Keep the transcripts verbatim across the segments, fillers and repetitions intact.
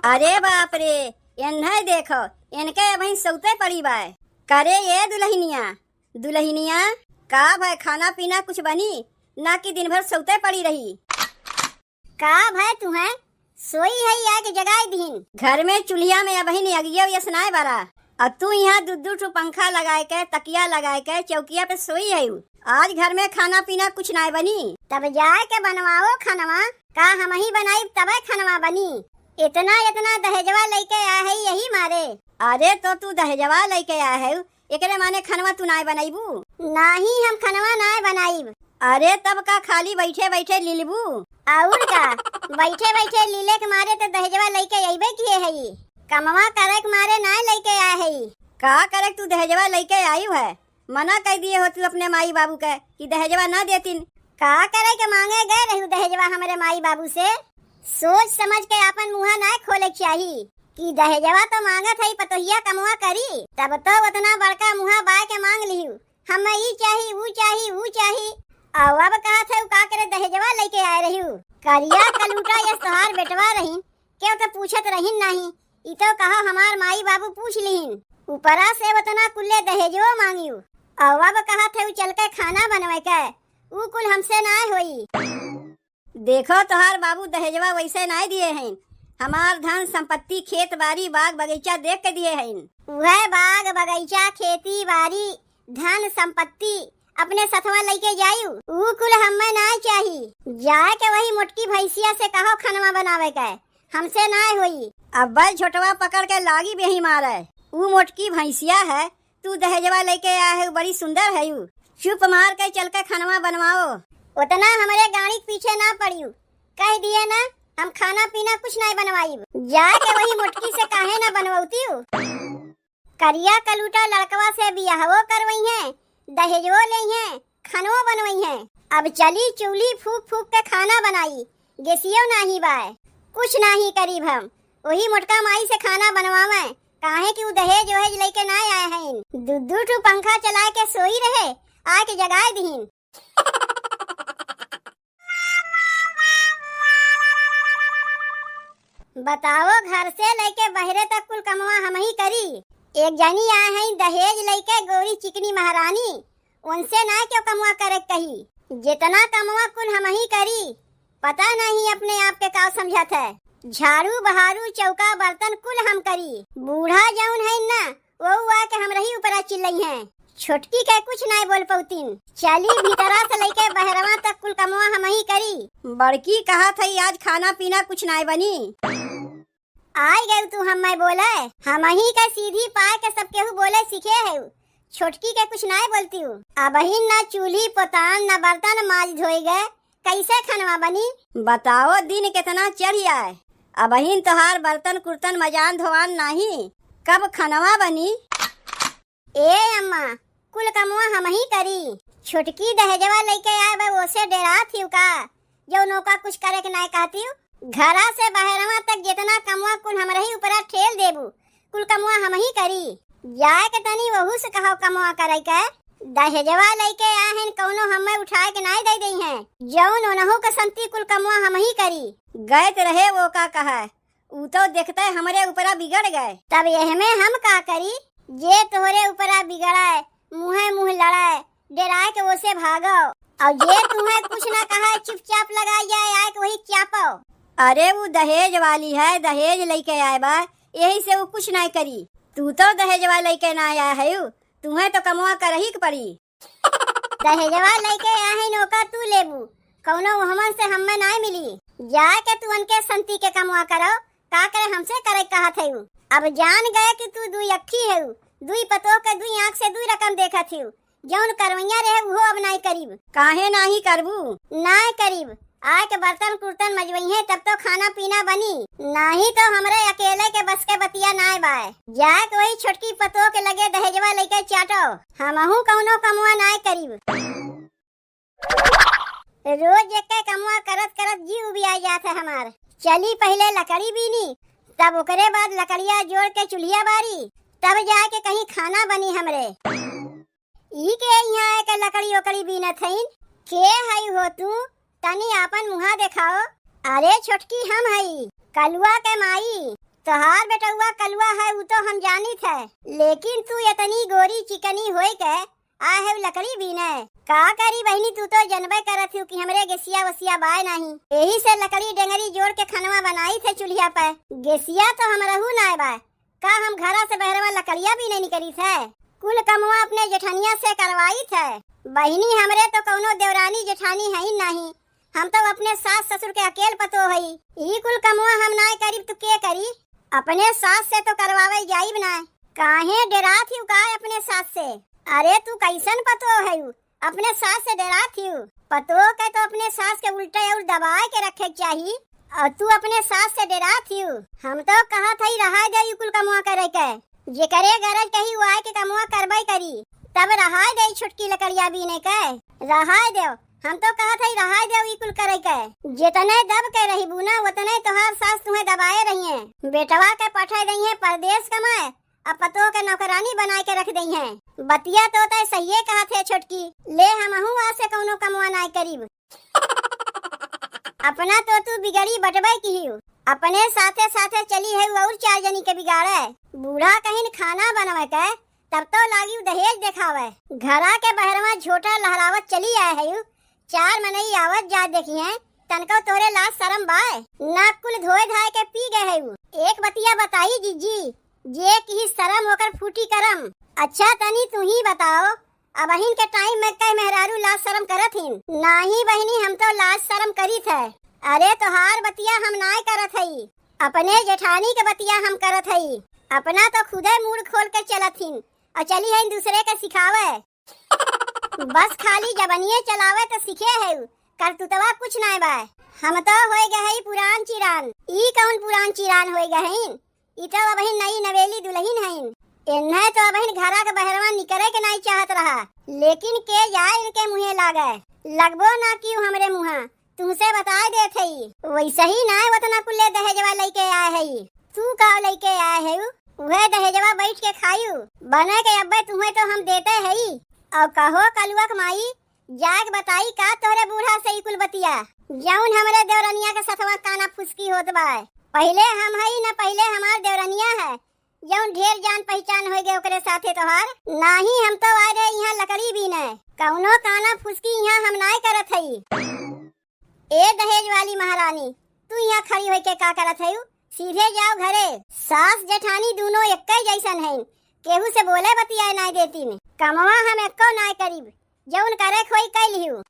अरे बाप रे, एन्है देखो, एनके अबहिन सौते पड़ी बाय। करे ए दुलहिनिया, दुलहिनिया, का भय, खाना पीना कुछ बनी? ना कि दिन भर सौते पड़ी रही? का भय तुहैं, सोई है या कि जगाई दीन? घर में चुल्हिया में अबहिन अगियो यस नाय बरा। अ तू इहाँ दू दू ठो पंखा लगाए के, तकिया लगाए के चौकिया पे सोई है। आज घर में खाना पीना कुछ नाय बनी। तब जाए के बनवाओ खनवा, का हमही बनाइब तबे खनवा बनी? इतना, इतना दहेजवा लइके आए है यही मारे। अरे तो तू दहेजवा लइके आए है, एकरे माने खनवा तू नाय बनइबू? नाही, हम खनवा नाय बनाइब। अरे तब का खाली बैठे बैठे लीलबू? और का, बैठे बैठे लीले के मारे तो दहेजवा लइके अइबे किए हई, कमवा करे के मारे नाय लइके आए हई। का करे तू दहेजवा लइके आयु है? मना कइ दिए हो तू अपने माई बाबू के कि दहेजवा ना देतिन। का करे के मांगे गए रहू दहेजवा हमरे माई बाबू से? सोच समझ के आपन मुँहा नाय खोले के चाही कि दहेजवा तो मांगत हई पतोहिया कमवा करी, तब तो उतना बड़का मुँहा बाय के मांग लिहू, हमें ई चाही, ऊ चाही, ऊ चाही। अउ अब कहत है का करे दहेजवा लइके आए रहू? करिया कलूटा यस तोहार बेटवा रहीन, केहू तो पूछत रहीन नाही, ई तो कहो हमार माई बाबू पूछ लिहिन। ऊपरा से उतना कुल्ले दहेजो मांगियू, अउ अब कहत है उ चल के खाना बनवे के, ऊ कुल हमसे नाय होई। देखो तोहार बाबू दहेजवा वैसे नाय दिए हैं, हमार धन संपत्ति खेत बारी बाग बगीचा देख के दिए हैं। उहे बाग बगीचा खेती बारी धन संपत्ति अपने सथवा लइके जायू, ऊ कुल हमें नाय चाही। जाए के वही मोटकी भैंसिया से कहो खनवा बनावे के, हमसे नाय होई। अब्बे झोटवा पकड़ के लागी बेही मारे। ऊ मोटकी भैंसिया है, तू दहेजवा लइके आए है, बड़ी सुंदर है ऊ। चुप मार के चल के खनवा बनवाओ। उतना हमरे गाड़ी के पीछे ना पड़ियू, कह दिए ना, हम खाना पीना कुछ नाय बनवाइब। जाए के वही मोटकी से काहे ना बनवतियू? करिया कलूटा लड़कवा से बियाहवो करवइहें, दहेजवो लेइहें, खनवो बनवइहें। अब चली चूल्ही फूक फूक के खाना बनाई, गेसियो नाही बाय। कुछ नाही करीब हम, वही मोटका माई से खाना बनवावें, काहे कि उ दहेज ओहेज लइके ना आए हैं। दू दू ठू पंखा चलाए के सोई रहे, आके जगाए दीन। बताओ, घर से लइके बहरे तक कुल कमवा हमही करी। एक जनी आए हैं दहेज लइके, गोरी चिकनी महारानी, उनसे ना क्यों कमवा करे कही। जितना कमवा कुल हमही करी, पता नहीं अपने आप के का समझत है। झाड़ू बहारू चौका बर्तन कुल हम करी। बूढ़ा जौन है ना, वो आके हमरही ऊपरा चिल्लइहें। छोटकी के कुछ नाय बोल पौतीन। चली भीतरा से लइके बहरवा तक कुल कमवा हमही करी। बड़की कहत हई आज खाना पीना कुछ नाय बनी। आइ गयू तू हम्मे बोले, हमही के सीधी पाए के सब केहू बोले सीखे है। छोटकी के कुछ नाय बोलतिउ। अबहिन ना चूल्ही पोतान ना बर्तन माज धोई गए, कैसे खनवा बनी? बताओ दिन केतना चढ़ आए, अबहिन तोहार बर्तन कुर्तन मजान धोआन नाही, कब खनवा बनी? ए अम्मा, कुल कमवा हमही करी। छोटकी दहेजवा लइके आए बा, ओसे डेरात हिउ का? जौन ओका कुछ करे के नाय कहतिउ। घरा से बहरवा तक जितना कमवा कुल हमरही ऊपरा ठेल देबू, कुल कमवा हमही करी। जाए के तनी वहू से कहो कमवा करे के। दहेजवा लइके आए हन, कौनो हम्मे उठाए के नाय दे दई हैं। जौन ओनहू के संती कुल कमवा हमही करी। गए त रहे वो का कहे, ऊ तो देखते हमरे ऊपरा बिगड़ गए। तब एहमे हम का करी, जे तोहरे ऊपरा बिगड़े, मुँहे मुँह लड़े, डेराए के ओसे भागो। और जे तुम्हें कुछ ना कहे, चुपचाप लगाई जाए, आए के वही चापो। अरे ऊ दहेज वाली है, दहेज लइके आए बा, यही से ऊ कुछ नाय करी। तू तो दहेजवा लइके ना आए है, तुम्हें तो कमवा करही के पड़ी। दहेजवा लइके आहिन ओका तू लेबू, कौनो ओहमन से हम्मे नाय मिली। जाए के तू उनके संती के कमवा करो, का करे हमसे करे कहत है उ। अब जान गए कि तू दुई अक्खी है, दुई पतोह के दुई आँख से दुई रकम देखत है। जौन करवैया रहे उहो अब नाय करीब। काहे नाही करबू? नाय करीब। आए के बर्तन कुर्तन मजवइहें, तब तो खाना पीना बनी, नाही तो हमरे अकेले के बस के बतिया नाय बाय। जाए के वही छोटकी पतोह के लगे दहेजवा लइके चाटो, हमहू कौनो कमवा नाय करीब। रोज एक कमवा करत करत जी उबिया जात है हमार। चली पहिले लकड़ी बीनी, तब ओकरे बाद लकड़िया जोड़ के चुल्हिया बारी, तब जाए के कहीं खाना बनी हमरे। ई के इहाँ आए के लकड़ी ओकड़ी बीनत हईन? के हई हो तू? तनी आपन मुँहा देखाओ। अरे छोटकी हम हई, कलुआ के माई। तोहार बेटउआ कलुआ है, उ तो हम जानित है, लेकिन तू एतनी गोरी चिकनी होइके आए हेउ लकड़ी बीने। का करी बहिनी, तू तो जनबे करत हिउ कि हमरे गेसिया वसिया बाय नाहीं, एही से लकड़ी डेंगरी जोड़ के खनवा बनाइत है चुल्हिया पे। गेसिया तो हमरहू नाय बाय, का हम घरा से बहरवा लकड़िया बीने निकलित है? कुल कमवा अपने जेठनिया से करवाइत है। बहिनी, हमरे तो कउनो देवरानी जेठानी हइन नाहीं, हम तो अपने सास ससुर के अकेल पतोह हई। ई कुल कमवा हम नाय करिब तो के करी? अपने सास से तो करवावे जाइब नाय। काहे डेरात हिउ का अपने सास से? अरे तू कइसन पतोह हइउ? अपने सास से डेरात हिउ? पतोह के तो अपने सास के उल्टे अउर दबाए के रखे के चाही, अउर तू अपने सास से डेरात हिउ? हम तो कहत हई रहाय दे ई कुल कमवा करे के। जेकरे गरज कही उ आए के कमवा करबे करी, तब रहाय दे ई छोटकी लकड़िया बीने के। रहाय देउ, हम तो कहत हई रहाय देउ ई कुल करे के। जेतने दब के रहिबू ना, ओतने तोहार सास तुहें दबाए रहिहें। बेटवा के पठाए दइहें परदेस कमाए, अब पतोह के नौकरानी बनाए के रख दइहें। बतिया तो तय सहिए कहत है छोटकी, ले हमहू आज से कउनो कमवा नाय करिब। अपना तो तू बिगड़ी बटबे किहिउ, अपने साथे साथे चली है अउर चार जनी के बिगाड़े। बूढ़ा कहिन खाना बनवे के, तब तो लागिउ दहेज देखावे। घरा के बहरवा झोटा लहरावत चली आए हइउ, चार मनई आवत जात देखिहें, तनको तोहरे लाज सरम बाय? नाक कुल धोए धाए के पी गए हइउ। एक बतिया बताई जिज्जी, जे किही सरम ओकर फूटी करम। अच्छा तनी तुही बताओ, अबहिन के टाइम में कई मेहरारू लाज सरम करत हिन? नाहीं बहिनी, हम तो लाज सरम करित है। अरे तोहार बतिया हम नाय करत हई, अपने जेठानी के बतिया हम करत हई। अपना तो खुदे मूड़ खोल के चलत हिन अउर चली हइन दूसरे के सिखावे। बस खाली जबनिये चलावे त सीखे हेउ, करतुतवा कुछ नाय बाय। हम तो होए गए हई पुरान चिरान। ई कउन पुरान चिरान होए गए हइन? ई तो अबहिन नई नवेली दुलहिन हइन। एन्हे तो अबहिन घरा के बहरवा निकरे के नाई चाहत रहा, लेकिन के जाए इनके मुँहे लागे। लगबो ना किउ हमरे मुँहा, तुहसे बताए देत हई। वइसही नाय ओतना कुल्ले दहेजवा लइके आए हई। तू का लइके आए हइउ? उहे दहेजवा बइठ के खाइउ। बने के अब्बे तुहें तो हम देते हई। अउ कहो कलुआ के माई, जाके बताई का तोहरे बूढ़ा से ई कुल बतिया, जउन हमरे देवरनिया के सथवा काना फुसकी होत बाय। पहिले हम हई न पहिले हमार देवरनिया है, जउन ढेर जान पहिचान होइ गए ओकरे साथे तोहार। नाहीं, हम तो आए रहे इहाँ लकड़ी बीने, कउनो काना फुसकी इहाँ हम नाय करत हई। ए दहेज वाली महारानी, तू इहाँ खड़ी होइके का करत हइउ? सीधे जाओ घरे। सास जेठानी दूनो एक्के जइसन हइन, केहू से बोले बतियाए नाय देतिन। कमवा हम एक्को नाय करिब, जउन करे के होई कइ लिहू।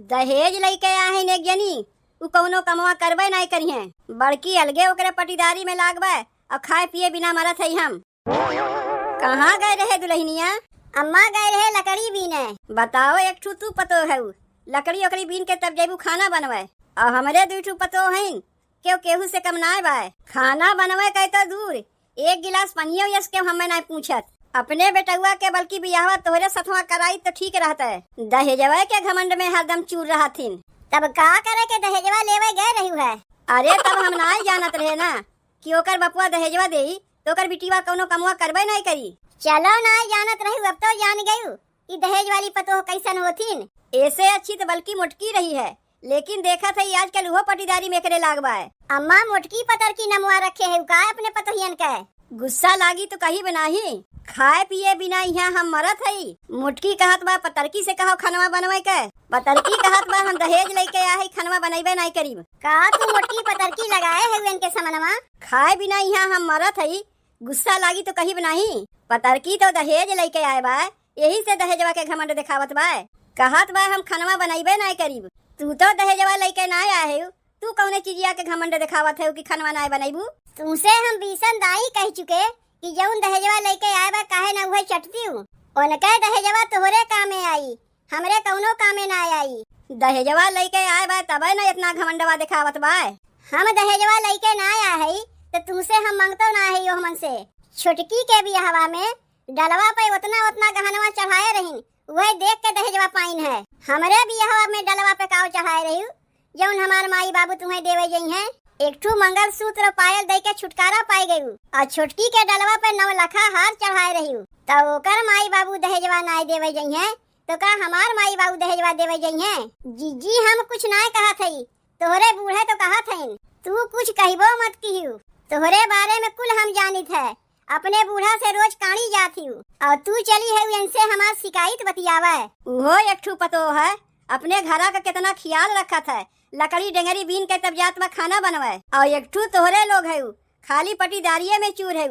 दहेज लइके आए हइन एक जनी, उ कउनो कमवा करबे नाय करिहें। बड़की अलगे ओकरे पटीदारी में लाग बा, अउर खाए पिए बिना मरत हई हम। कहाँ गए रहे दुलहिनिया? अम्मा गए रहे लकड़ी बीने। बताओ, एक ठू तू पतोह हऊ, लकड़ी ओकड़ी बीन के तब जइबू खाना बनवे। अउर हमरे दुई ठू पतोह हईन, केहू केहू से कम नाय बाय। खाना बनवे कहे तो दूर, एक गिलास पनियो यस केहू हमें नाय पूछत। अपने बेटउआ के बल्कि बियाहवा तोहरे सथवा कराई तो ठीक रहते। दहेजवा के घमंड में हरदम चूर रहथिन। तब का करे के दहेजवा लेवे गए रही है? अरे तब हम नाय जानत रहे ना कि ओकर बपुआ दहेजवा देई, तो ओकर बिटिवा कउनो कमवा करबे नाय करी। चलो, नाय जानत रही, अब तो जान गयू कि दहेज वाली पतोह कइसन होथिन। एसे अच्छी तो बल्कि मोटकी रही है, लेकिन देखत है आजकल उहो पटीदारी में एकरे लाग बाय। अम्मा, मोटकी पतरकी नमवा रखे है का अपने पतोहियन के? गुस्सा लागी तो कही बनाही, खाए पिए बिना इहाँ हम मरत हई। मोटकी कहत बा पतरकी से कहो खनवा बनवे के, पतरकी कहत बा हम दहेज लइके आ हई, खनवा बनइबे नाय करीब। का तू मोटकी पतरकी लगाए है इनके समनवा? खाए बिना इहाँ हम मरत हई, गुस्सा लागी तो कहिब नाही। पतरकी तो दहेज लइके आए बा, यही से दहेजवा के घमंड देखावत बा। कहत बा हम खनवा बनइबे नाय करीब। तू तो दहेजवा लइके नाय आए हऊ, तू कउने चीजिया के घमंड देखावत हऊ कि खनवा नाय बनइबू? तुमसे हम बीसन दाई कह चुके कि जउन दहेजवा लइके आए बा काहे ना उहे चटतिउ। उनके दहेजवा तोहरे कामे आई, हमरे कउनो कामे ना आई। दहेजवा लइके आए बा तबे न एतना घमंडवा देखावत बा। हम दहेजवा लइके ना आए हई त तुमसे हम मंगतो ना हई ओह मन से। छोटकी के बियाहवा में डलवा पे ओतना ओतना गहनवा चढ़ाए रहिन, उहे देख के दहेजवा पाइन है। हमरे बियाहवा में डलवा पे काव चढ़ाए रहिउ, जउन हमार माई बाबू तुहें देवे जइहें? एक ठू मंगलसूत्र पायल दइ के छुटकारा पाए गयू, अउर छोटकी के डलवा पे नवलखा हार चढ़ाए रहिउ, त ओकर माई बाबू दहेजवा नाय देवे जइहें, तो का हमार माई बाबू दहेजवा देवे जइहें? जीजी, हम कुछ नाय कहत हई, तोहरे बूढ़े तो कहत हईन। तू कुछ कहिबो मत किहू। तोहरे बारे में कुल हम जानित है। अपने बूढ़ा से रोज काड़ी जात हियू। और तू चली है इनसे हमार शिकायत बतियावे। उहो एक ठू पतोह है, अपने घरा का कितना ख्याल रखत है। लकड़ी डेंगरी बीन के तब जात बा खाना बनवे। और एक ठू तोहरे लोग है, खाली पटीदारिये में चूर है।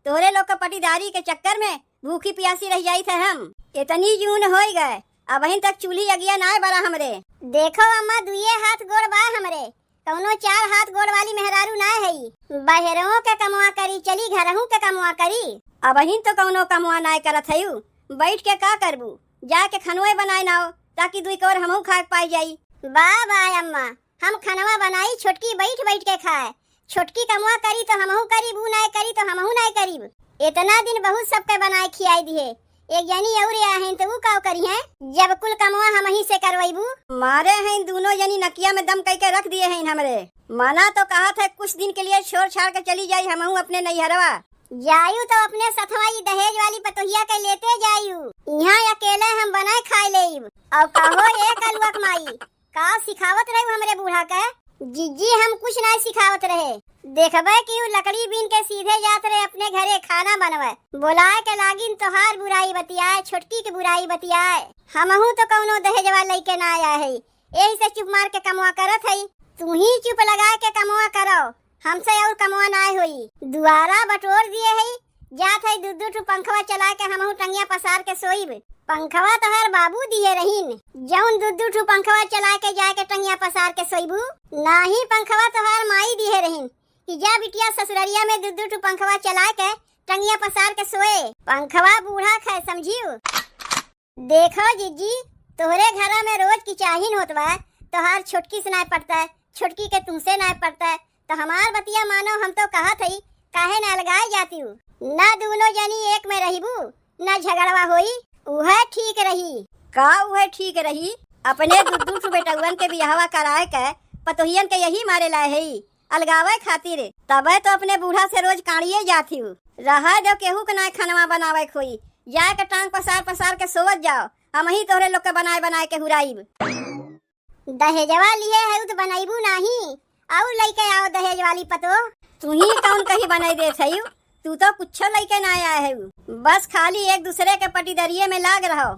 तोहरे लोग का पटीदारी के चक्कर में भूखी पियासी रह जाइत है हम। इतनी जून होई गए, अबहिन तक चूल्ही अगिया नाय बरा हमरे। देखो अम्मा, दुइये हाथ गोड़ बा हमरे, कौनो चार हाथ गोड़ वाली मेहरारू नाय हई। बहरवों के कमवा करी चली, घरहू के कमवा करी। अबहिन तो कौनो कमवा नाय करत हयू, बैठ के का करबू? जाके खनवे बनाए नाओ, ताकि दुई कौर हमहू खाए के पाई जाई। बा बा अम्मा, हम खनवा बनाई, छोटकी बैठ बैठ के खाए। छोटकी कमवा करी तो हमहू करीब, ऊ नाय करी तो हमहू नाय करीब। इतना दिन बहुत सबके बनाए खियाई दिहे, एक जनी और आहिन तो ऊ काव करी हैं, जब कुल कमवा हमही से करवैबू। मारे हैं दोनों जनी नकिया में दम कई के रख दिए हैं हमरे। मना तो कहत है कुछ दिन के लिए छोड़ छाड़ के चली जाई हमहू अपने नैहरवा। जायू तो अपने सथवा ई दहेज वाली पतोहिया के लेते जायू, यहाँ अकेले हम बनाए खाए लेब। और कहो ए कलुआ के माई, का सिखावत रहे हमरे बूढ़ा के? जिज्जी, हम कुछ नाय सिखावत रहे। देखबे कि उ लकड़ी बीन के सीधे जात रहे अपने घरे खाना बनवे। बोलाए के लागिन तोहार बुराई बतियाए, छोटकी के बुराई बतियाए। हमहू तो कौनो दहेजवा लइके ना आए है, यही से चुप मार के कमवा करत है। तू ही चुप लगाए के कमवा करो, हमसे और कमवा नाय होई। दुआरा बटोर दिए है, जात है दू दू ठू पंखवा चला के हमहू टंगिया पसार के सोईब। पंखवा तोहार बाबू दिए रहीन, जौन दू दू ठू पंखवा चला के जाए के टंगिया पसार के सोईबू। नाही, पंखवा तोहार माई दिए रहीन कि जा बिटिया ससुररिया में दू दू ठू पंखवा चला के टंगिया पसार के सोए। पंखवा बूढ़ा खाए, समझियो। देखो जिज्जी, तोहरे घरा में रोज की चाहिन होत बा, तोहार छोटकी से नाय पटता, छोटकी के तुमसे नाय पटता, तो हमार बतिया मानो, हम तो कहत हई, काहे न अलगाए जातिउ? ना दूनो जनी एक में रहिबू, ना झगड़वा होई। उहे ठीक रही। का उहे ठीक रही? अपने दू दू ठो बेटउअन के बियाहवा कराए के पतोहियन के यही मारे लाए हई, अलगावे खातिर। तबे तो अपने बूढ़ा से रोज काड़िए जातिउ। रहा दो, केहू के नाय खनवा बनावे के होई। जाए के टांग पसार पसार के सोवत जाओ, हमही तोहरे लोग के बनाए बनाए के हुराइब। दहेजवा लिए है तो बनैबू नाही, और लइके आओ दहेज वाली पतो। तू ही कौन कही बनाई देत है, तू तो कुछो लइके ना आए है। बस खाली एक दूसरे के पटीदरिये में लाग रहो।